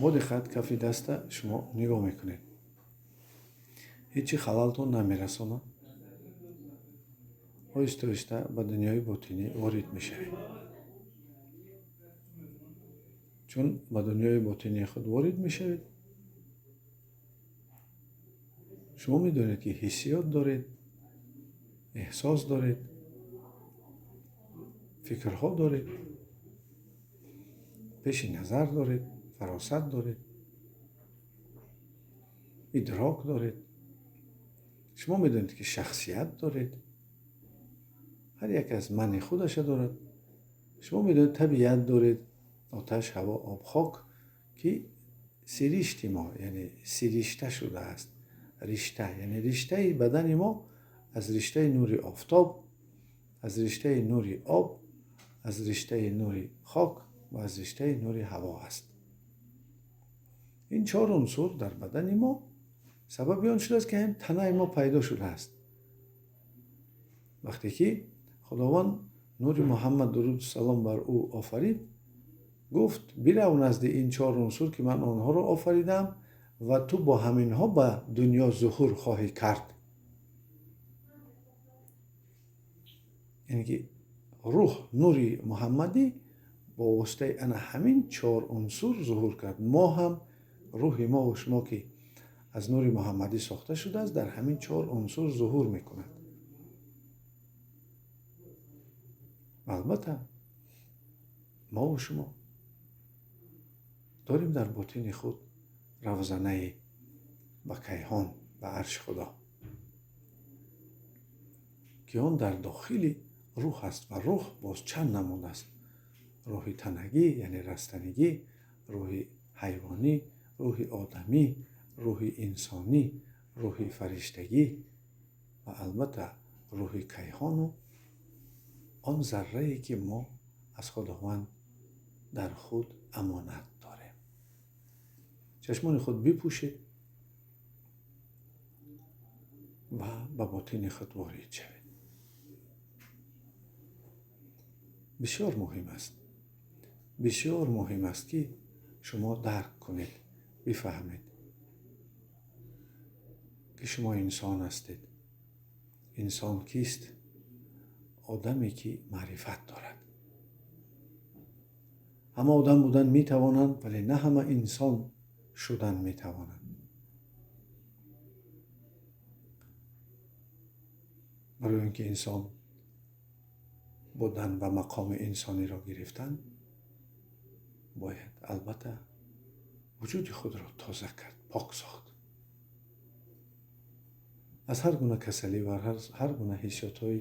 Бо диққат кафи даста шумо нигоҳ мекунед. Ҳеҷ чи халалтон намерасонад. Оҳиста оҳиста ба дунёи ботинӣ ворид мешавед. Чун ба дунёи ботинии худ ворид мешавед, шумо медонед, ки ҳиссиёт доред, эҳсос доред, фикрҳо доред, пеши назар доред, фаросат доред, идрок доред. Шумо медонед, ки шахсият доред. Ҳар як аз мани худаша дорад. Шумо медонед, табиат доред, оташ, ҳаво, об, хок, ки сиришти мо, яъне сиришта шудааст. Ришта, яъне риштаи бадани мо аз риштаи нури офтоб, аз риштаи нури об, аз риштаи нури хок ва аз риштаи нури ҳаво аст. Ин чор унсур дар бадани мо сабаби он шудааст, ки ҳам танаи мо пайдо шудааст. Вақте ки Худованд нури Муҳаммад дуруду салом бар ӯ офарид, гуфт: бирав назди ин чор унсур, ки ман онҳоро офаридам ва ту бо ҳаминҳо ба дунё зуҳур хоҳӣ кард. Яъне ки рӯҳ, нури муҳаммадӣ бо воситаи ана ҳамин чор унсур зуҳур кард. Мо ҳам, рӯҳи мо ва шумо, ки аз нури муҳаммадӣ сохта шудааст, дар ҳамин чор унсур зуҳур мекунад. Албатта мо ва шумо дорем дар ботини худ равзанаи ба кайҳон, ба арши Худо, ки он дар дохили рӯҳ аст ва рӯҳ боз чанд намуд аст: рӯҳи танагӣ, яъне растанигӣ, рӯҳи ҳайвонӣ, рӯҳи одамӣ, рӯҳи инсонӣ, рӯҳи фариштагӣ ва албатта рӯҳи кайҳону он заррае, ки мо аз Худованд дар худ амонат дорем. Чашмони худ бипӯшед ва ба ботини худ ворид шавед. Бисёр муҳим аст, бисёр муҳим аст, ки шумо дарк кунед, бифаҳмед, ки шумо инсон ҳастед. Инсон кист? Одаме, ки маърифат дорад. Ҳама одам будан метавонанд, вале на ҳама инсон шудан метавонанд. Барои он ки инсон будан ва мақоми инсониро гирифтан, бояд албатта вуҷуди худро тоза кард, пок сохт. Аз ҳар гуна касалӣ ва ҳар гуна ҳиссиётҳои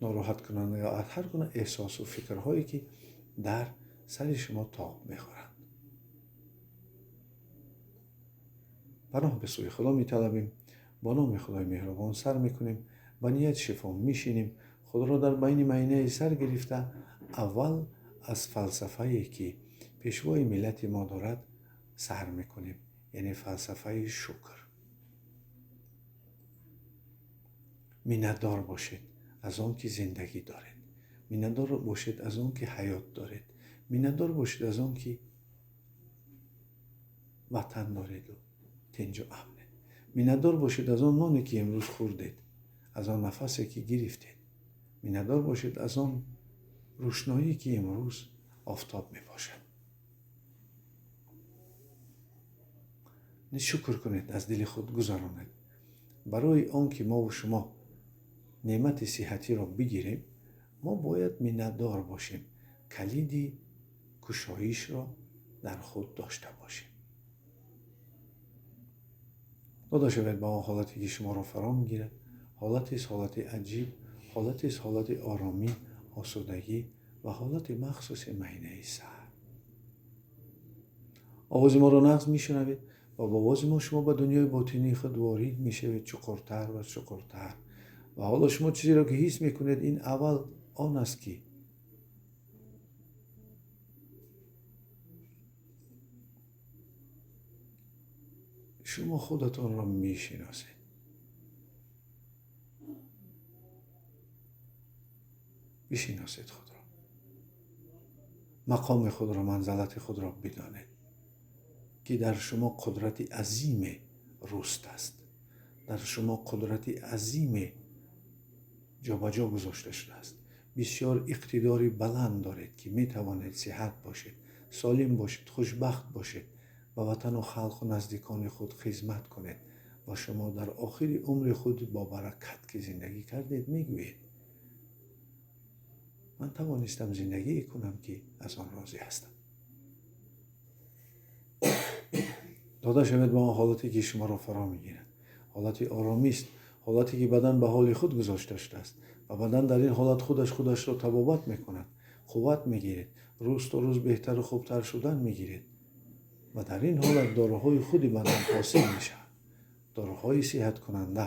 нороҳаткунанда ё аз ҳар гуна эҳсосу фикрҳое, ки дар сари шумо тоб мехӯранд. Паноҳ ба сӯи Худо металабем, бо номи Худои меҳрубон сар мекунем, ба ният шифо мешинем, худро дар байни майнаи сар гирифта, аввал аз фалсафае, ки пешвои миллати мо дорад, сар мекунем, яъне фалсафаи шукр. Миннатдор бошед аз он ки зиндагӣ доред, миннатдор бошед аз он ки ҳаёт доред, миннатдор бошед аз он ки ватан дореду тинҷу амнед, миннатдор бошед аз он ноне, ки имрӯз хӯрдед, аз он нафасе, ки гирифтед, миннатдор бошед аз он рӯшноӣ, ки имрӯз офтоб мебошад. Шукр кунед, аз дили худ гузаронед. Барои он ки мо ва шумо неъмати сиҳатиро бигирем, мо бояд миннатдор бошем, калиди кушоишро дар худ дошта бошем. Дода шавед ба он ҳолате, ки шуморо фаро мегирад. Ҳолатест ҳолати аҷиб, ҳолатест ҳолати оромӣ, осудагӣ ва ҳолати махсуси майнаи сар. Овози моро нағз мешунавед ва бо овози мо шумо ба дунёи ботинии худ ворид мешавед чуқуртар ва чуқуртар. Ва ҳоло шумо чизеро, ки ҳис мекунед, ин аввал он аст, ки шумо худатонро мешиносед. Бишиносед худро, мақоми худро, манзалати худро бидонед. ки дар шумо қудрати азиме руст аст, дар шумо қудрати азиме ҷобаҷо гузошта шудааст. Бисёр иқтидори баланд доред, ки метавонед сиҳат бошед, солим бошед, хушбахт бошед, ба ватану халқу наздикони худ хизмат кунед ва шумо дар охири умри худ бо баракат, ки зиндагӣ кардед, мегӯед: ман тавонистам зиндагӣ кунам, ки аз он розӣ ҳастам. Дода шавед ба он ҳолате, ки шуморо фаро мегирад. Ҳолати оромист, ҳолате, ки бадан ба ҳоли худ гузошта шудааст ва бадан дар ин ҳолат худаш худашро табобат мекунад, қувват мегиред, рӯз то рӯз беҳтару хубтар шудан мегиред ва дар ин ҳолат доруҳои худи бадан ҳосил мешаванд, доруҳои сиҳаткунанда,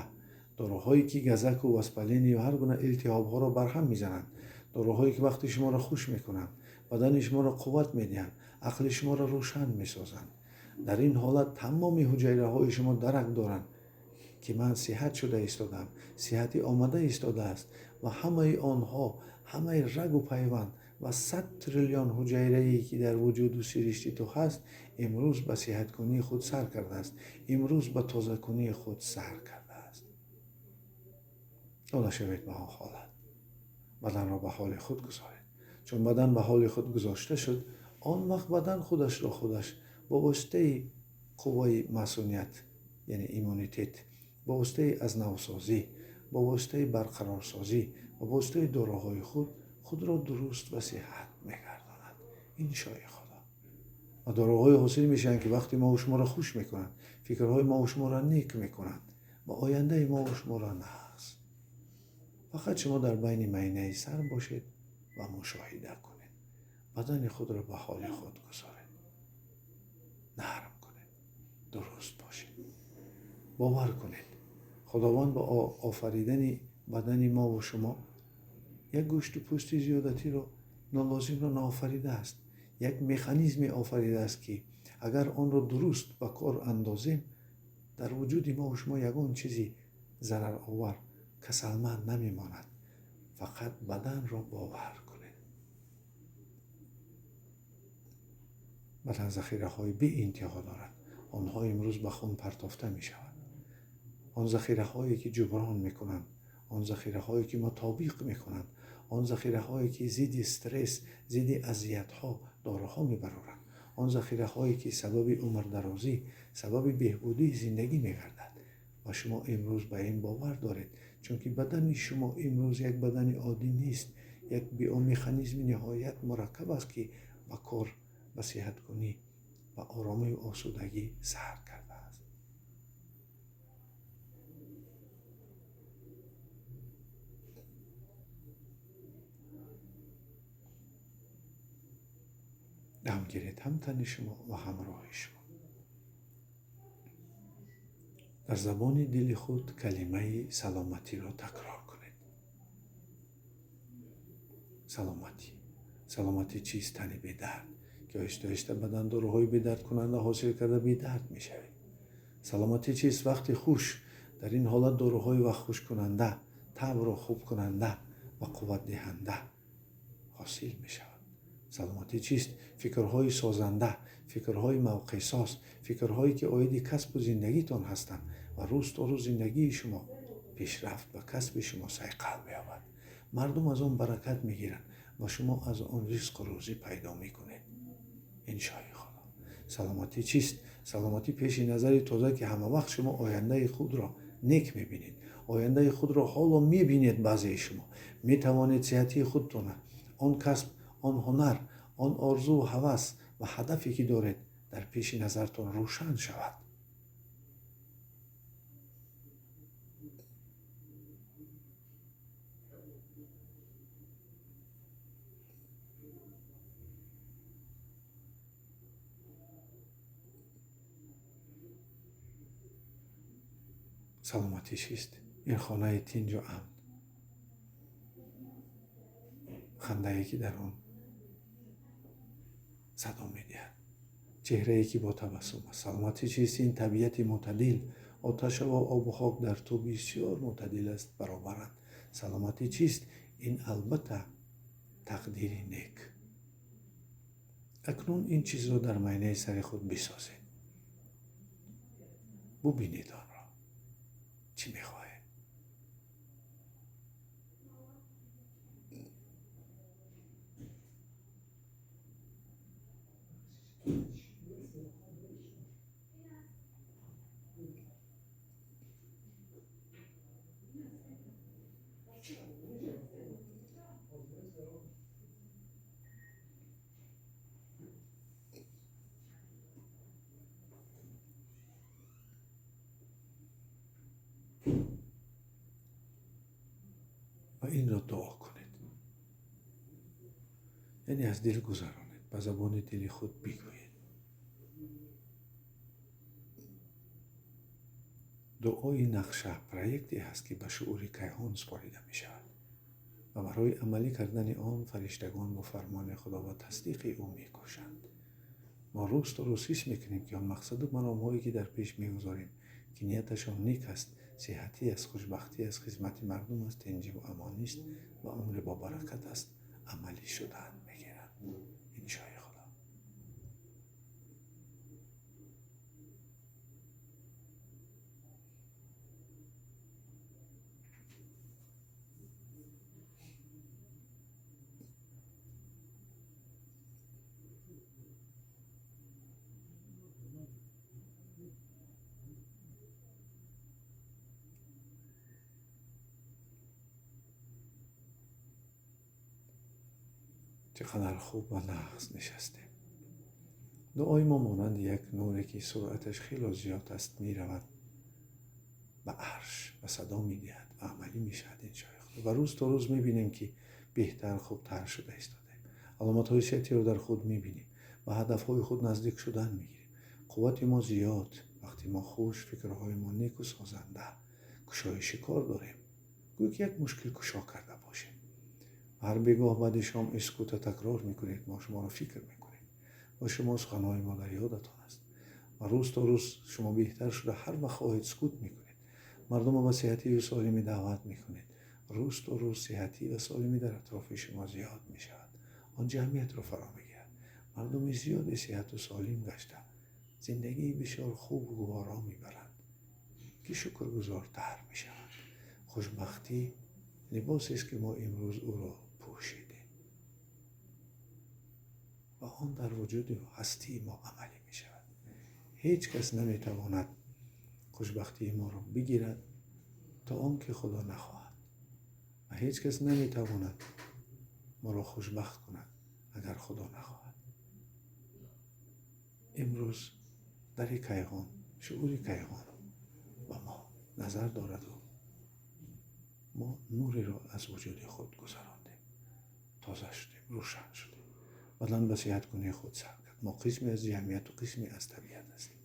доруҳое, ки газаку воспаление ва ҳар гуна илтиҳобҳоро барҳам мезананд, доруҳое, ки вақти шуморо хуш мекунанд, бадани шуморо қувват медиҳанд, ақли шуморо рӯшан месозанд. Дар ин ҳолат тамоми ҳуҷайраҳои шумо дарак доранд, ки ман сиҳат шуда истодам, сиҳатӣ омада истодааст ва ҳамаи онҳо, ҳамаи рагу пайванд ва 100 триллион ҳуҷайрае, ки дар вуҷуду сиришти ту ҳаст, имрӯз ба сиҳаткунии худ сар кардааст, имрӯз ба тозакунии худ сар кардааст. Дода шавед ба он ҳолат, баданро ба ҳоли худ гузоред. Чун бадан ба ҳоли худ гузошта шуд, он вақт бадан худашро худаш бо воситаи қувваи масуният, яъне иммунитет, бо воситаи аз навсозӣ, бо воситаи барқарорсозӣ ва бо воситаи доруҳои худ худро дуруст ва сиҳат мегардонад. Иншои Худо. Ва доруҳое ҳосил мешаванд, ки вақти мову шуморо хуш мекунанд, фикрҳои мову шуморо нек мекунанд ва ояндаи мову шуморо нағз. Фақат шумо дар байни майнаи сар бошед ва мушоҳида кунед. Бадани худро ба ҳоли худ гузоред, нарм кунед, дуруст бошед. Бовар кунед, Худованд ба офаридани бадани мову шумо як гӯшту пӯсти зиёдатиро нолозимро наофаридааст, як механизме офаридааст, ки агар онро дуруст ба кор андозем, дар вуҷуди мову шумо ягон чизи зараровар, касалманд намемонад. Фақат баданро бовар кунед. Бадан захираҳои беинтиҳо дорад. Онҳо имрӯз ба хун партофта мешаванд. Он захираҳое, ки ҷуброн мекунанд, он захираҳое, ки мутобиқ мекунанд, он захираҳое, ки зидди стресс, зидди азиятҳо доруҳо мебароранд, он захираҳое, ки сабаби умрдарозӣ, сабаби беҳбудии зиндагӣ мегардад. Ва шумо имрӯз ба ин бовар доред, чунки бадани шумо имрӯз як бадани оддӣ нест, як биомеханизми ниҳоят мураккаб аст, ки ба кор, ба сиҳаткунӣ, ба оромию осудагӣ сар кардааст. Дам гиред ҳам тани шумо ва ҳам рӯҳи шумо. Дар забони дили худ калимаи саломатиро такрор кунед. Саломатӣ. Саломатӣ чист? Тани бедард, ки оҳиста оҳиста бадан доруҳои бедардкунанда ҳосил карда бедард мешавед. Саломатӣ чист? Вақти хуш. Дар ин ҳолат доруҳои вақтхушкунанда, табро хубкунанда ва қувватдиҳанда ҳосил мешавад. Саломатӣ чист? Фикрҳои созанда, фикрҳои мавқеъсоз, фикрҳое, ки оиди касбу зиндагитон ҳастанд ва рӯз то рӯз зиндагии шумо пешрафт ба касби шумо сайқал меёбад. Мардум аз он баракат мегиранд ва шумо аз он ризқу рӯзӣ пайдо мекунед. Иншои Худо. Саломатӣ чист? Саломатӣ пеши назари тоза, ки ҳама вақт шумо ояндаи худро нек мебинед, ояндаи худро ҳоло мебинед. Баъзеи шумо метавонед сиҳатии худтона, он касб, он ҳунар, он орзуву ҳавас ва ҳадафе, ки доред, дар пеши назартон рӯшан шавад. Саломатӣ чист? Ин хонаи тинҷу амн, хандае, ки дар он садо медиҳад, чеҳрае, ки бо табассум аст. Саломатӣ чист? Ин табиати мӯътадил, оташаву обу хок дар ту бисёр мӯътадил аст, баробаранд. Саломатӣ чист? Ин албатта тақдири нек. Акнун ин чизро дар майнаи сари худ бисозед. Бубинед онро. Чӣ мехоҳед? Ва инро дуо кунед, яъне аз дил гузаронед, ба забони дили худ бигӯед. Дуои нақша проекте ҳаст, ки ба шуури кайҳон супорида мешавад ва барои амалӣ кардани он фариштагон бо фармони Худо ва тасдиқи ӯ мекӯшанд. Мо рӯз то рӯз ҳис мекунем, ки он мақсаду маромҳое, ки дар пеш мегузорем, ки нияташон нек аст, сиҳатӣ аст, хушбахтӣ аст, хизмати мардум аст, тинҷиву амонист ва умри бобаракат аст, амалӣ шудан мегиранд. Иншои Худо. Чӣ қадар хуб ва нағз нишастем. Дуои мо монанди як нуре, ки суръаташ хело зиёд аст, меравад ба арш ва садо медиҳад ва амалӣ мешавад, иншои Худо. Ва рӯз то рӯз мебинем, ки беҳтар, хубтар шуда истодаем. Аломатҳои сиҳатиро дар худ мебинем, ба ҳадафҳои худ наздик шудан мегирем. Қуввати мо зиёд, вақти мо хуш, фикрҳои мо неку созанда, кушоиши кор дорем, гӯё ки як мушкилкушо карда бошем. Ҳар бегоҳ баъди шом искута такрор мекунед, мо шуморо фикр мекунем ва шумо суханҳои мо дар ёдатон аст. Ва рӯз то рӯз шумо беҳтар шуда, ҳар вақт хоҳед, сукут мекунед. Мардумро ба сиҳатию солимӣ даъват мекунед. Рӯз то рӯз сиҳатӣ ва солимӣ дар атрофи шумо зиёд мешавад, он ҷамъиятро фаро мегирад. Мардуми зиёде сиҳату солим гашта, зиндагии бисёр хубу гуворо мебаранд, ки шукргузортар мешаванд. Хушбахтӣ либосест, ки мо имрӯз ӯро пӯшидем ва он дар вуҷуди ҳастии мо амалӣ мешавад. Ҳеҷ кас наметавонад хушбахтии моро бигирад, то он ки Худо нахоҳад, ва ҳеҷ кас наметавонад моро хушбахт кунад, агар Худо нахоҳад. Имрӯз дари кайҳон, шуури кайҳон ба мо назар дораду мо нуреро аз вуҷуди худ гузарондем, тоза шудем, рӯшан шудем. Бадан ба сиҳаткунии худ сар кард. Мо қисме аз ҷамъияту қисме аз табиат ҳастем.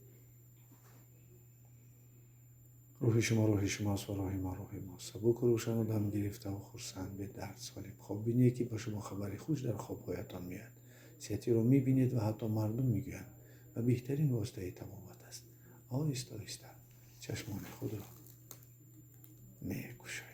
Рӯҳи шумо рӯҳи шумост ва рӯҳи мо рӯҳи мост. Сабуку рӯшану дам гирифтаву хурсанд, бедард, солим. Хоббиние, ки ба шумо хабари хуш дар хобҳоятон меояд, сиҳатиро мебинед ва ҳатто мардум мегӯянд, ва беҳтарин воситаи табобат аст. Оҳиста оҳиста чашмони худро мекушоед.